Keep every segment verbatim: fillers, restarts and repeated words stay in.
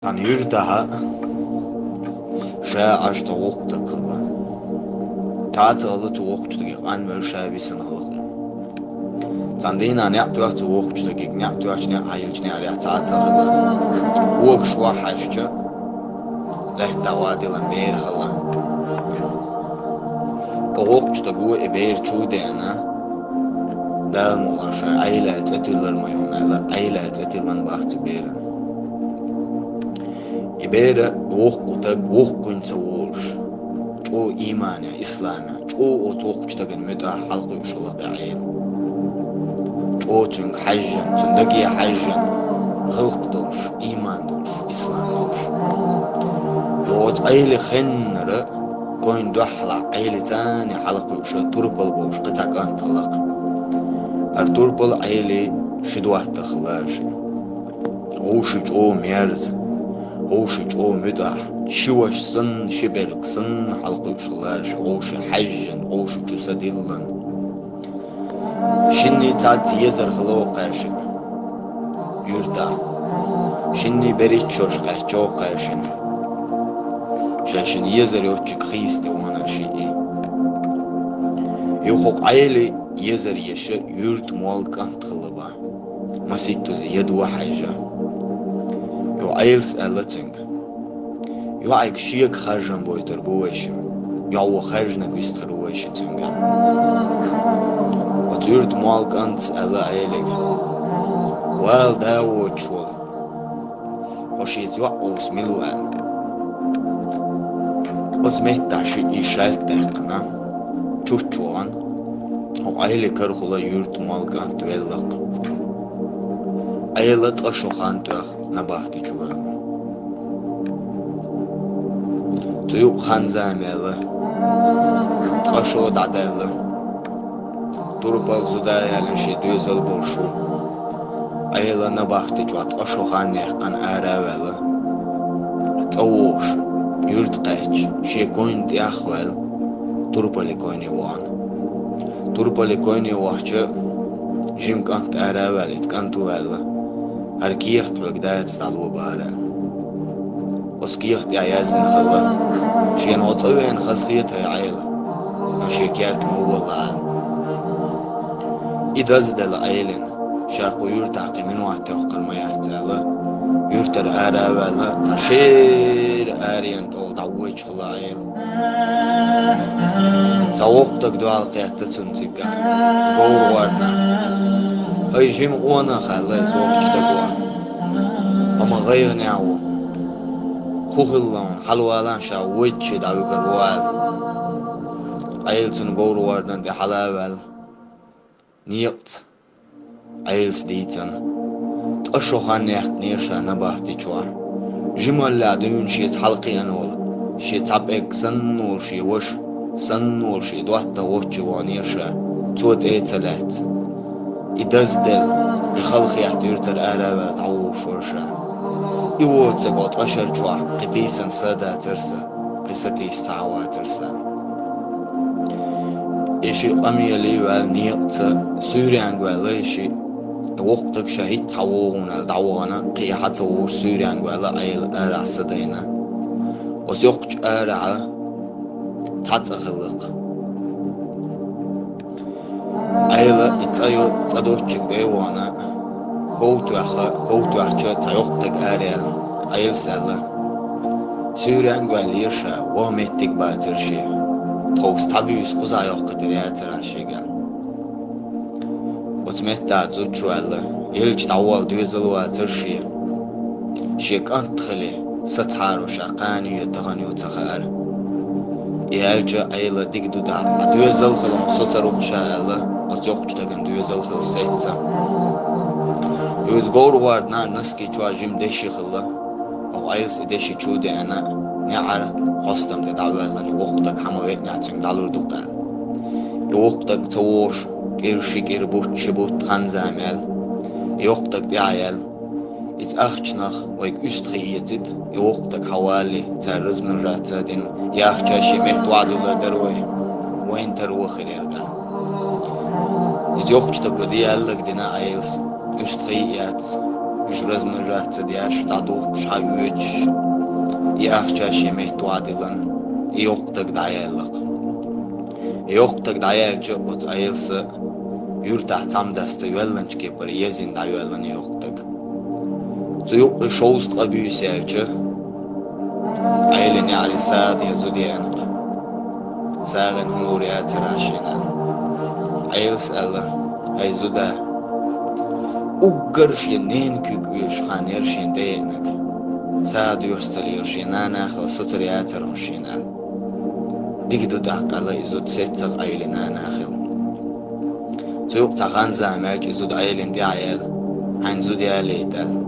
Цхьан юьртахь ша Ӏаш цхьа воккха стаг хилла. Цхьацца хилла цу воккхачу стаге къанвелла ша висина хилла. Цхьана дийнахь неӀ тоьхна цу воккхачу стаге, неӀ тоьхча, неӀ хьаелча, неӀарехь цхьацца хилла. Когаш охьахьаьжча, лаьттахь вадилла бер хилла. Оцу воккхачу стага и бер чу а деана, Дала мукъ лахь, Ӏела аьлла цӀе тиллар ма ю хьуна аьлла, Ӏела аьлла цӀе тиллина боху цу берана. И бер воккха стаг, воккхавина ца волуш, чӀогӀа ийманехь, исламехь, чӀогӀа оцу воккхачу стагана муьтӀахь хьалакхуьуш хилла-кх и Ӏела. ЧӀогӀа цуьнга хьаьжжина, цуьнан даге хьаьжжина, гӀиллакх долуш, ийман долуш, ислам долуш. Йо, оцу Ӏелин хеннара, койна дуьххьалахь Ӏелин цӀарна хьалакхуьуш турпал бохуш кхин цхьа кӀант хилла-кх. ХӀара турпал Ӏелин ши доттагӀа хилла шен. Вовшийн чӀогӀа мерза, вовшийн чӀогӀа муьтӀахь, ши ваша санна, ши пӀелг санна хьалакхуьуш хилла ша, вовшийн хьаьжжина, вовшийн чу са диллина. Шинний цхьацца езар хилла-кх шиъ юьртахь. Шинний берхӀитта шо кхаьчна-кх шина. Ша шина езар йоцчуьнга хийца тӀе вахана шиъ. Юха кху Ӏелин езар еш юьртан молла кӀант хилла боху. Масийттаза ядо хьаьжжина. Юха Ӏелас аьлла цуьнга: «ЙоӀе, шега харжам бойтур бу вайшимма. ЙоӀ ву харжинарг вистхир ву вайшимма цуьнга». Оцу юьртан молла кӀантас аьлла Ӏелига: «Вала, да воцуш волу. Хьо шеца йоӀ вовса мила ву?» – аьлла. Оцу меттехь шиъ и шаьлта даьккхина, чучча вахана, хӀокху Ӏелин карахула юьртан молла кӀант велла-кх. Ӏела ткъа шо хан тоьхна набахти чу ваьлла. Цу юкъа хан-зама яьлла, ткъа шо дӀадаьлла. Турпал зуда яьлла шен доьзал болуш ву. Ӏела набахти чохь ткъа шо хан яьккхина ара а ваьлла. ЦӀа вогӀуш, юьрта кхаьчча, шен койна тӀех а ваьлла, турпале койне вахана. Турпале койне вахча, жима кӀант ара а ваьлла, иза кӀант а ваьлла. ХӀара кехат хьоьга дацахь, дӀало бара. Оцу кехат тӀехь яздина хилла: «Шена хьо цӀа веана хазахета хьайн Ӏела, но шен керта ма волла», – аьлла. И дазделла Ӏелина, ша кху юьртахь кхин минот тоьхкур ма яц аьлла, юьртара ара а ваьлла, цхьа шера аренан тӀехула дӀавоьдуш хилла Ӏела. Цхьа воккха стаг дуьхьал кхетта цунна цигахь, говра гӀорнахь. «ХӀай, жима къонах», – аьлла иза воккхачу стага. «Амма гӀайгӀанехь ву. ХӀун хилла хьуна, хьалавала, ша воьдучу дӀавуьгур ву», – аьлла. Ӏела цунна говра гӀордан тӀе хьала а ваьлла, некъаца Ӏелас дийцина. Ткъа шо хан яьккхинера ша набахти чохь. Жималлехь дуьйна шеца хьалакхиъна волу, шен цхьа пӀелг санна волу шен ваша, санна волу шен доттагӀа воцчу ваханера ша, цо тӀе а ца лаьцна. И дазделла, и халахетта юьртара ара а ваьлла дӀавогӀуш вара ша. И воцург ткъа шарчохь кхин тийсина са а дацара сан, кхин сатийса цхьа а вацара сан. И шиъ къамеле а ваьлла, некъаца суьйренга ваьлла и шиъ. Воккха стаг ша хӀинцца хьан вогӀу аьлла дӀавахана, кхин и хьан ца вогӀуш суьйренга ваьлла Ӏела арахь са дайна. Оцу йоккхачу арахь цхьа цӀа хилла-кх. Ӏела и цӀа йо-, цӀа доцчуьнга тӀе а вахана, ков тоьхна, ков тоьхча цхьа йоккха стаг ара яьлла, Ӏелас аьлла: «Суьйренга ваьллера ша, ваха меттиг бацара шен. Тховса цхьа буьйса кхузахь йоккхуьйтур яцара ас шега». Оцу меттехь зудчо аьлла: «Элча дӀаволла доьзал вацара шен. Шен кӀант хили, сацахьара ша кхана ю я тахана ю ца хаьара». И аьлча, Ӏела дика ду дӀа, хьан доьзал хила, хьо со ца рухуш аьлла, оцу йоккхачу стагана доьзал хила сецна. Иза говра гӀордан носки чохь жима деши хилла. Оха Ӏелас и деши чу а деана, неӀара хьостам тӀе дӀавоьллина, воккха стаг хьан ма веънехь цуьнга дӀалур ду-кх аьлла. И воккха стаг ца вогӀуш, кӀира ши кӀира бутт, ши бутт хан-зама яьлла. И йоккха стаг тӀаьхьа яьлла. Иза ахчанах вайга уьстагӀий эцийта, и воккха стаг хьан валале, цара размножаться а дина, и ахча шен метта ваьлла дара вай, вайна тара ваха хир яра аьлла. Иза йоккхачу стага де аьлларг дина Ӏелас, уьстагӀий а эцна, уьш размножаться деш, дӀадухкуш, хьаоьцуш, и ахча шен метта вӀадиллина, и йоккха стаг дӀаяьлла-кх. И йоккха стаг дӀаяьлча, оцу Ӏелас юьртахь цхьаммо даста йоьллинчу кепара езйина дӀайоьллина йоккха стаг. Цу юккъе шовзткъа буьйса яьлча, Ӏелин неӀарий сагӀа де зуда еана-кх. СагӀина хӀума лур яцара шена аьлла. Ӏелас аьлла: «ХӀай зуда, уггар шен ненан куьг оьшуш хан яра шена тӀееанарг. СагӀа доьшуш ца лела шен нана хила соцур яцара хьо шена», аьлла. «Дика ду тӀаккха», аьлла и зуда, сеццагӀа Ӏелин нана хила. Цу юккъе цхьа хан-зама яьлча и зуда Ӏелина тӀе а яьлла: «Хьайна зуда ялийта», аьлла.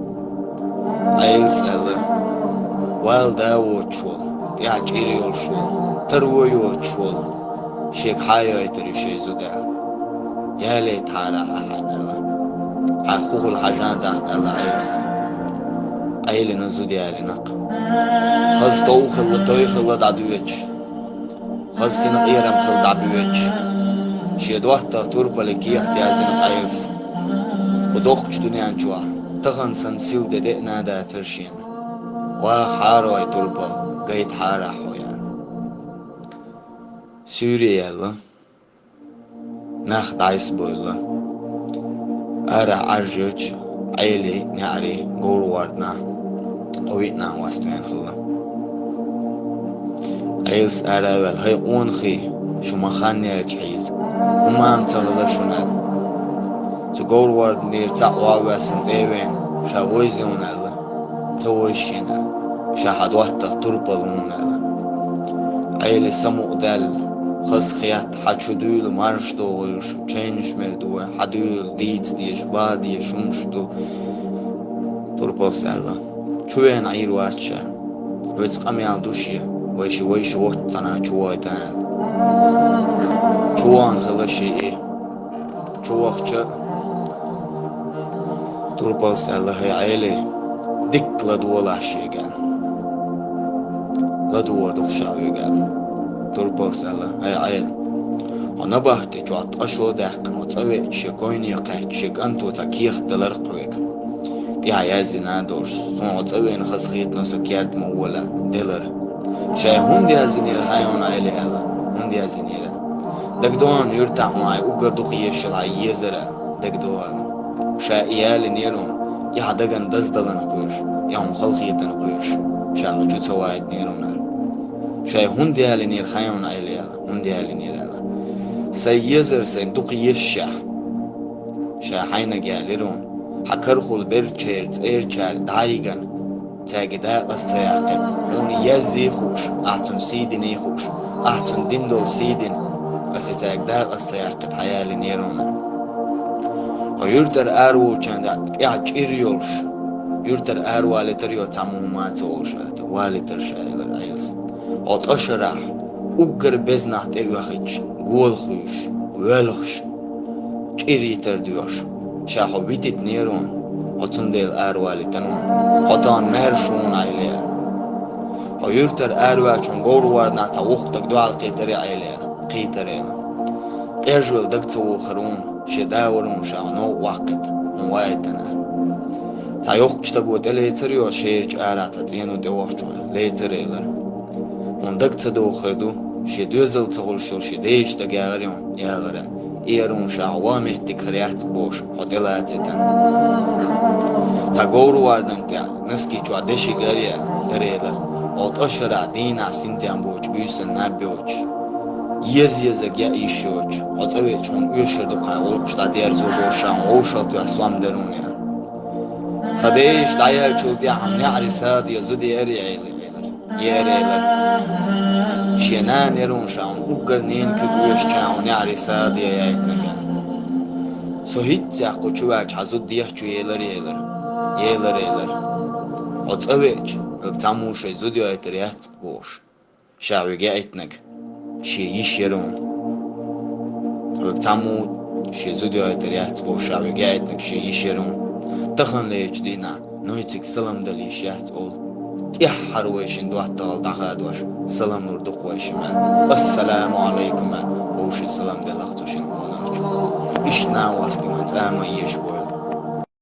Ӏелас аьлла: «Вала да воцуш волу, тӀехь чӀир йолуш волу, таро йоцуш волу, шега хьан а йойтур ю шайн зуда?» «Ялийтахьара ахь хьайна», аьлла. «Хьан хӀун хуьлу хьажа тӀаккха?» аьлла Ӏелас. Ӏелина зуда ялийна-кх. Хаза тов хилла, той хилла дӀадоьдуш, хаза синкъерам хилла дӀабоьдуш, шен доттагӀа турпале кехат яздина Ӏелас. Кху доккхачу дуьнен чохь тахана санна сила де деана а дацара шена. «Ваха хьарой, турпал, гайтахьара хьо», аьлла. Суьйре яьлла. Нах дӀасабевлла. Арахь Ӏаж йоьдуш, Ӏелин неӀарий говр-ворданахь кхо-виъ нана васт веана хилла. Ӏелас ара а ваьлла: «ХӀай къонахий, шу ма хан яьлча хьийза, хӀума ма ца хилла шуна», аьлла. «Цу говр-ворданера цхьаъ вовшахтоьхна тӀе а веана, ша вовза ву», аьлла. «Ца вовза шена, ша хьан доттагӀа турпал ву», аьлла. Ӏели самукъадаьлла, хазахетта, хьан чу дуьйла марша догӀуш, чайнаш мер ду вай, хьан дуьйла дийца дезаш, бан дезаш хӀумаш ду. Турпалс аьлла: «Чу веана Ӏийр вац ша. Вайца къамел ду шен, вайша, вайша воццу цхьана чу войта», аьлла. Чу вахана хилла шен и. Чу вахча, турпалс аьлла: «ХӀай Ӏели, дикка ладогӀалахь шега», аьлла. «ЛадогӀур ду-кх ша хьоьга», аьлла. Турпалс аьлла: «ХӀай Ӏели, хьо набахте чохь ткъа шо даьккхина, хьо цӀа веача, шен койне кхаьчча, шен кӀанто цхьа кехат далар-кх хьоьга. ТӀехь яздина а долуш, суна хьо цӀа веана хазахетано сан керта ма волавелла, делара. Ша хӀунда яздинера хьайна, Ӏели?» аьлла. «ХӀунда яздинера?» «ДагадогӀу, юьртахь хьуна хьайн уггар дукха езаш йолу хьайн езар», аьлла. «ДагадогӀу», аьлла. «Ша и ялийнера хьуна, и хьан дагна даздаларна кхоьруш, и хьуна халахетарна кхоьруш, ша хьо чу ца вайтинера хьуна», аьлла. «Ша хӀунда ялийнера хьайна, Ӏели?» аьлла. «ХӀунда ялийнера?» аьлла. «Сайн езар сайна дукха езашехь, ша хьайниг ялийра хьуна, хьан карахула берчеран цӀерачара дӀайигна, цаьрга дакъа ца яккхийта, хьуна еззий хууш, ахь цунна сий диний хууш, ахь цунна дина долу сий дина, аса цаьрга дакъа ца яккхийта хьан ялийнера хьуна. Хьо юьртара араволчарна тӀехь чӀир йолуш, юьртара аравалийтар йо цхьаммо хӀума ца олуш, валийтар ша», элира Ӏелас. «Хьо ткъа шарахь уггар безнахь тӀеоьхуьйтуш, гола хуьйш, воьлхуш, чӀир йитар доьхуш, ша хьо витийтинера хьуна, хьо цундела аравалийтина хьуна, хьо тахана маьрша ву хьуна, Ӏели. Хьо юьртара араваьлча хьуна говр-ворданахь цхьа воккха стаг дуьхьал кхийтара, Ӏели, кхийтара. Къежвелла дага ца вохура хьуна, шен да вара хьуна, ша хьо новкъа ваккхийта, хьуна вайтина. Цхьа йоккхачу стаго тӀелецар йо шерачу арахь цхьа цӀено тӀевахча, лецар», элира. «Хьуна дага ца дохур ду, шен доьзал ца хуьлуш йолу шен дезачу стага яхара хьуна, яхара. И яра хьуна ша хьо ван меттиг хир яц бохуш, хьо тӀелацийтина. Цхьа говр-вордан тӀехь, носки чохь дешиг ара яьлла, дарела. Хьо ткъа шарахь дийнахь синтем боцуш, буьйсанна наб йоцуш, еза-езарг яа йиш йоцуш, хьо цӀа веача хьуна оьшур ду-кх хьайн гӀуллакхаш дӀадерзо бохуш, ша хьуна вовшахтоьхна сом дара хьуна». Тхан дезаш дӀаяьллачул тӀаьхьа хьуна неӀарий сагӀа де зуда яра, Ӏели, элира. Яра, элира. Шен нана яра хьуна ша хьуна уггар ненан куьг оьшучарна хьуна неӀарий сагӀа де яийтинарг. Со хӀинццехь кху чу ваьлча хьан зуда дехча елара, элира. Елара, элира. Хьо цӀа веача, хьоьга цхьаммо шайн зуда йойтур яц бохуш, ша хьоьга яийтинарг шен йиш яра хьуна. Хьоьга цхьаммо шен зуда йойтур яц бохуш, ша хьоьга яийтинарг шен йиш яра хьуна. Таханлерчу дийнахь нойцига салам дала йиш яц олу. ТӀаьххьара вай шина доттагӀалла дӀахадош, салам лур ду-кх вай шимма. Ассаламу Ӏалайкум, аьлла, вовшийн салам делла-кх цу шина къонахчо. Иштта нана васт вайн цӀа ма езаш бу.